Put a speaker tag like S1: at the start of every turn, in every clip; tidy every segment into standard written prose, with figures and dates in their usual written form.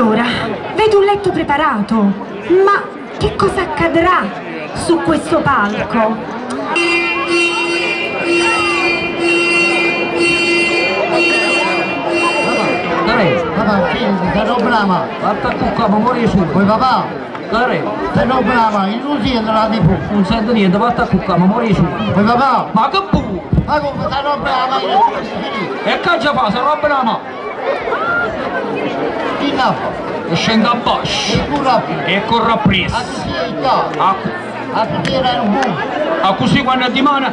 S1: Allora, vedo un letto preparato, ma che cosa accadrà su questo palco?
S2: Papà, scendi, sei brava.
S3: Vatta a cuccà, ma muori su.
S2: Poi papà,
S3: Dai,
S2: sei brava, io non sento la TV.
S3: non sento niente, vatta a cuccà, ma muori su.
S2: Poi papà,
S3: Ma che pure?
S2: ma come sei brava, io non sento.
S3: E che già fa? Se roba la mano.
S2: Chi la fa?
S3: E scende a basso.
S2: E corra più.
S3: E corre
S2: A
S3: appresso.
S2: tutti i chiavi.
S3: A,
S2: A tutti era un buco.
S3: a così quando è di mano,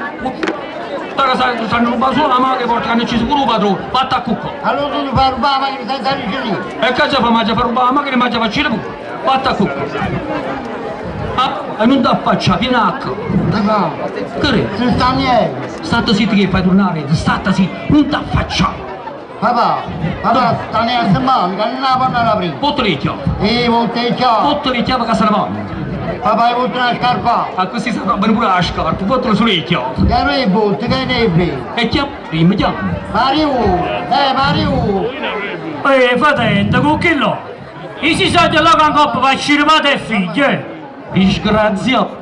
S3: stanno rubando solo la macchina, porta che ci sicuro il padrone. Vatta a cuccà.
S2: Allora tu fai rubare la macchina senza ricevere.
S3: E che già fa? Ma già fa rubare la macchina, ma già fa cire pure. Vatta a cuccà. Ah, e non ti affaccia, vieni a qua.
S2: Papà,
S3: Che è?
S2: se sta niente.
S3: State zitto che fai tornare, state zitto, non ti affaccia.
S2: Papà, papà, sta neanche male, che non la fanno la prima.
S3: Butta le chiavi,
S2: E volta i chiavi.
S3: butta le chiavi che se ne vanno.
S2: Papà, hai voluto una scarpa.
S3: A questi si robbano pure la scarpa, buttalo sulle chiavi.
S2: Che ne butti, che ne frega.
S3: E chiama, prima chiama.
S2: Mario, Mario.
S4: Ehi, fratello, con che là? E si sa che là che ancora faccio madre e figlio, eh?
S3: Disgraziato.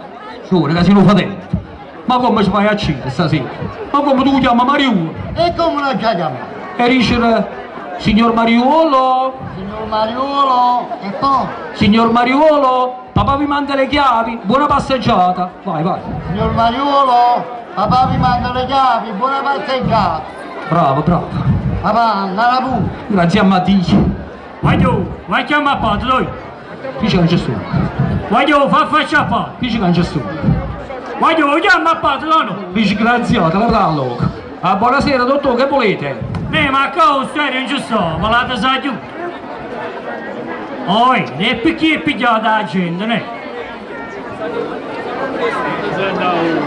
S3: Giuro che se lo fa dentro. Ma come ci fai a cena stasera? Ma come tu chiama Mario?
S2: E come lo chiamiamo?
S3: E dice, signor Mariuolo,
S2: Signor Mariuolo, e poi?
S3: signor Mariuolo, papà vi manda le chiavi, buona passeggiata. Vai, vai.
S2: Signor Mariuolo, papà vi manda le chiavi, buona passeggiata.
S3: Bravo, bravo.
S2: Papà, andala pure.
S3: Grazie a Mattia.
S4: Vai tu, vai chiama a padre, dai.
S3: Dice che non c'è su.
S4: Vai tu, fa faccia a padre.
S3: Dice che non c'è su.
S4: Vai tu, chiama a padre, no?
S3: Disgraziato, guarda allora. Ah, buonasera, dottore, che volete?
S4: Ne, ma cosa non ci sto, ma la sa giù. Oi, ne perché è pigliata la gente, ne?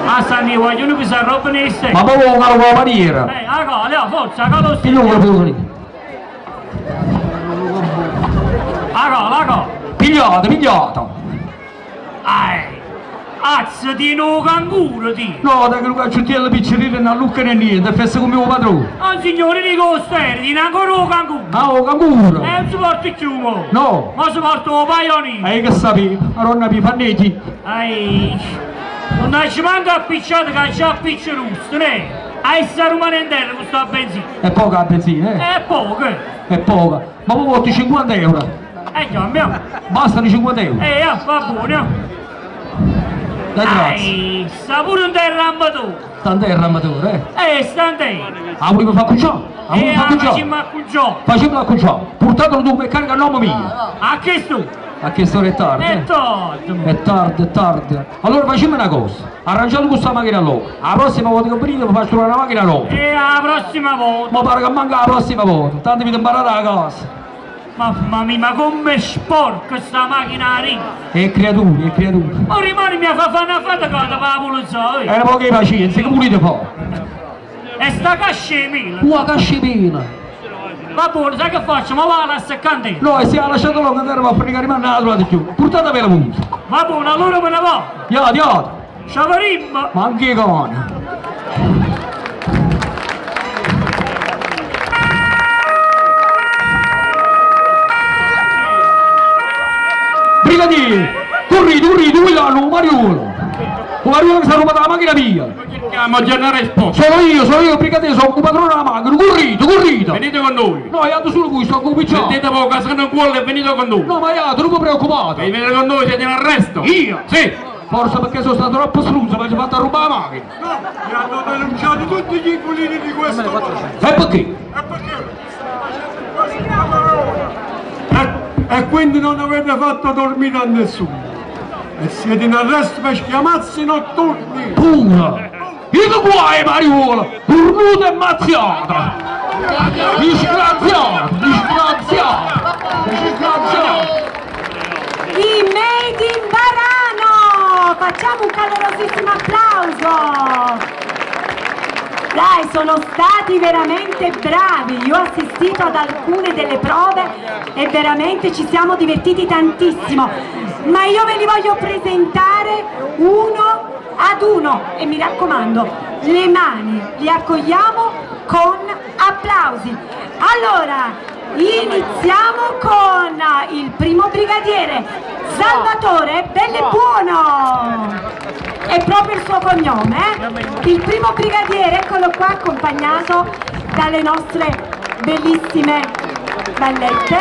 S4: Ah, stanno i guaglioni che si arrobbano i stessi.
S3: Ma proprio una roba maniera.
S4: Ah, cosa, forza, cosa
S3: Piglio quello pure.
S4: Ah, cosa, cosa.
S3: Pigliata, pigliata.
S4: Ai, azzo di no canguro, ti.
S3: No, da che lo cacciottiello piccerino non lucca né niente, festa come mio padrone.
S4: Ah, signore, di costeri, di ancora un canguro.
S3: Ah, oh, canguro.
S4: E non si porta più, mo.
S3: No.
S4: Ma si porta un paionino.
S3: E che sapevo? Madonna mi fannetti.
S4: Ai, non ci manca appicciato che c'è appiccio rusto, ne? Ai sta rimanendo in terra con sta benzina.
S3: È poca la benzina, eh?
S4: È poco, eh.
S3: È poca. Ma voi porti 50 euro.
S4: Andiamo.
S3: Bastano i 50 euro.
S4: Ah, va buono.
S3: Dai, grazie.
S4: Ai, sta pure in terra ammatore.
S3: Sta in terra ammatore, eh?
S4: Sta in terra.
S3: Ah, volevo far cucciare? Ah, volevo far cucciare?
S4: Facciamo a cucciare.
S3: Facciamo la cucciare. Portatelo tu meccanico a nome mio.
S4: A che sto?
S3: A che ora è tardi?
S4: È
S3: eh?
S4: tardi.
S3: È tardi, è tardi. Allora facciamo una cosa. Arrangiate questa macchina nuova. La prossima volta che venite vi faccio trovare una macchina nuova.
S4: E la prossima volta.
S3: Ma pare che manca la prossima volta. Tanto mi imparate la casa.
S4: Mamma mia, ma come sporca sta macchina ricca.
S3: E creature, e creature.
S4: Ma rimane mi fa fare una fatica per la pulizia.
S3: È una poca pazienza, che volete fare?
S4: E sta cascia di mela.
S3: Una cascia di mela.
S4: Va buono, sai che faccio? Ma va la seccante.
S3: No, e se ha lasciato l'uomo andare a fare che rimane la trovate più. Portatevela pure.
S4: Va buono, allora me ne va.
S3: Iate, iate.
S4: Ci vedremo.
S3: Ma anche cane. Brigadiere, corri, corri, dove l'hanno, Mariuolo? Un Mariuolo che si è rubato la macchina mia.
S5: Chiamo Gennaro Esposito.
S3: Sono io, brigadiere, sono un padrone della macchina, corrito, corrito.
S5: Venite con noi.
S3: No, io ando solo qui, sto cominciando.
S5: Mettete poco casino in cuore e venite con noi.
S3: No, ma io, non vi preoccupate.
S5: Venite con noi, siete in arresto.
S3: Io?
S5: Sì.
S3: Forse perché sono stato troppo struzzo, mi hanno fatto rubare la macchina.
S6: No, mi hanno denunciato tutti gli inquilini di questo palazzo.
S3: E perché?
S6: E perché? E quindi non avete fatto dormire a nessuno. E siete in arresto per schiamazzi notturni.
S3: Pura! Io guai, Mariuolo! Cornuta e mazziata! Disgraziato! Disgraziato! Disgraziato!
S1: I Made in Barano! Facciamo un calorosissimo applauso! Dai, sono stati veramente bravi, io ho assistito ad alcune delle prove e veramente ci siamo divertiti tantissimo, ma io ve li voglio presentare uno ad uno e mi raccomando, le mani li accogliamo con applausi. Allora, Iniziamo con il primo brigadiere, Salvatore Bellebuono. È proprio il suo cognome, eh? Il primo brigadiere, eccolo qua, accompagnato dalle nostre bellissime ballette.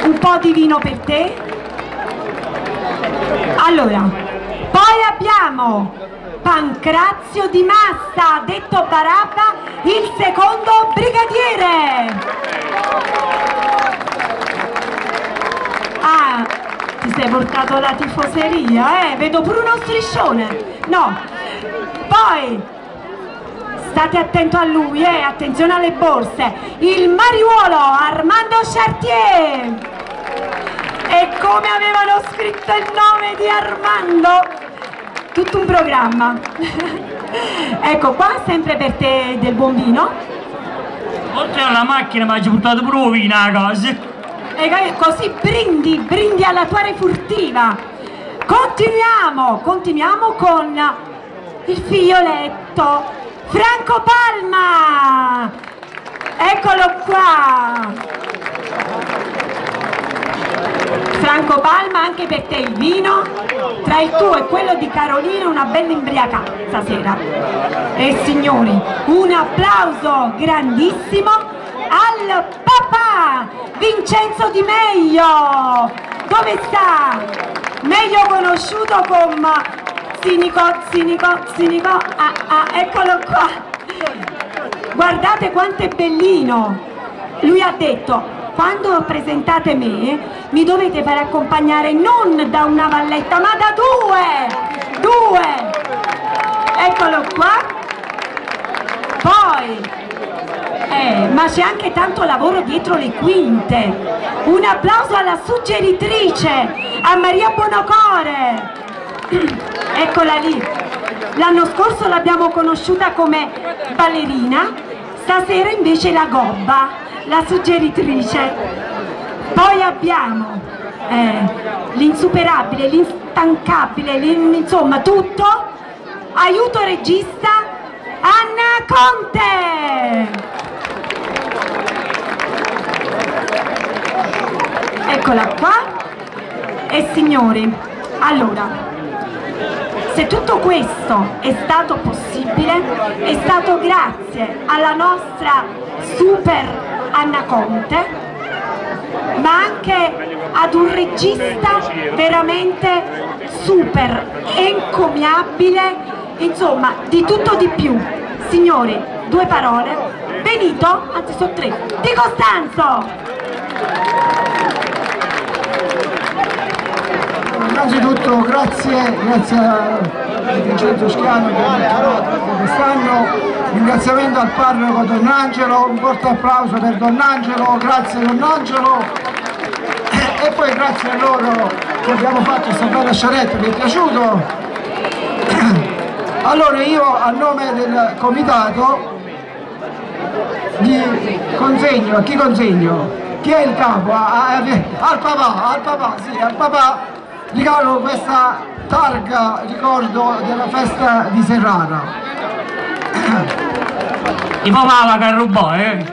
S1: Un po' di vino per te. Allora, poi abbiamo Pancrazio Di Massa, detto Barabba, il secondo brigadiere. Ah, ti sei portato la tifoseria, eh? Vedo pure uno striscione. No. Poi, state attento a lui, attenzione alle borse. Il mariuolo Armando Chartier. E come avevano scritto il nome di Armando? Tutto un programma. Ecco qua, sempre per te del buon vino.
S4: Oltre alla macchina mi hai portato pure il vino a casa.
S1: E così brindi, brindi alla tua refurtiva. Continuiamo, continuiamo con il figlioletto Franco Palma. Eccolo qua. Franco Palma, anche per te il vino. Tra il tuo e quello di Carolina una bella imbriacata stasera. E signori, un applauso grandissimo al papà Vincenzo Di Meglio. Dove sta? Meglio conosciuto come Sinico, Sinico, Sinico. Ah, ah, eccolo qua. Guardate quanto è bellino. Lui ha detto: quando presentate me, mi dovete far accompagnare non da una valletta, ma da due! Due! Eccolo qua. Poi, ma c'è anche tanto lavoro dietro le quinte. Un applauso alla suggeritrice, a Maria Buonocore. Eccola lì. L'anno scorso l'abbiamo conosciuta come ballerina, stasera invece la gobba, la suggeritrice. Poi abbiamo l'insuperabile, l'instancabile, insomma tutto, aiuto regista Anna Conte. Eccola qua. E signori, allora, se tutto questo è stato possibile, è stato grazie alla nostra super Anna Conte, ma anche ad un regista veramente super encomiabile, insomma di tutto di più. Signori, due parole. Benito, anzi sono tre, Di Costanzo.
S7: Innanzitutto grazie, grazie a Vincenzo Schiano che mi ha chiamato quest'anno, ringraziamento al parroco Don Angelo, un forte applauso per Don Angelo, grazie Don Angelo, e poi grazie a loro che abbiamo fatto questa bella scenetta, mi è piaciuto. Allora io a nome del comitato gli consegno, a chi consegno? Chi è il capo? Al papà, al papà, sì, al papà regalo questa targa ricordo della festa di Serrara.
S4: Il papà la carrubò, eh?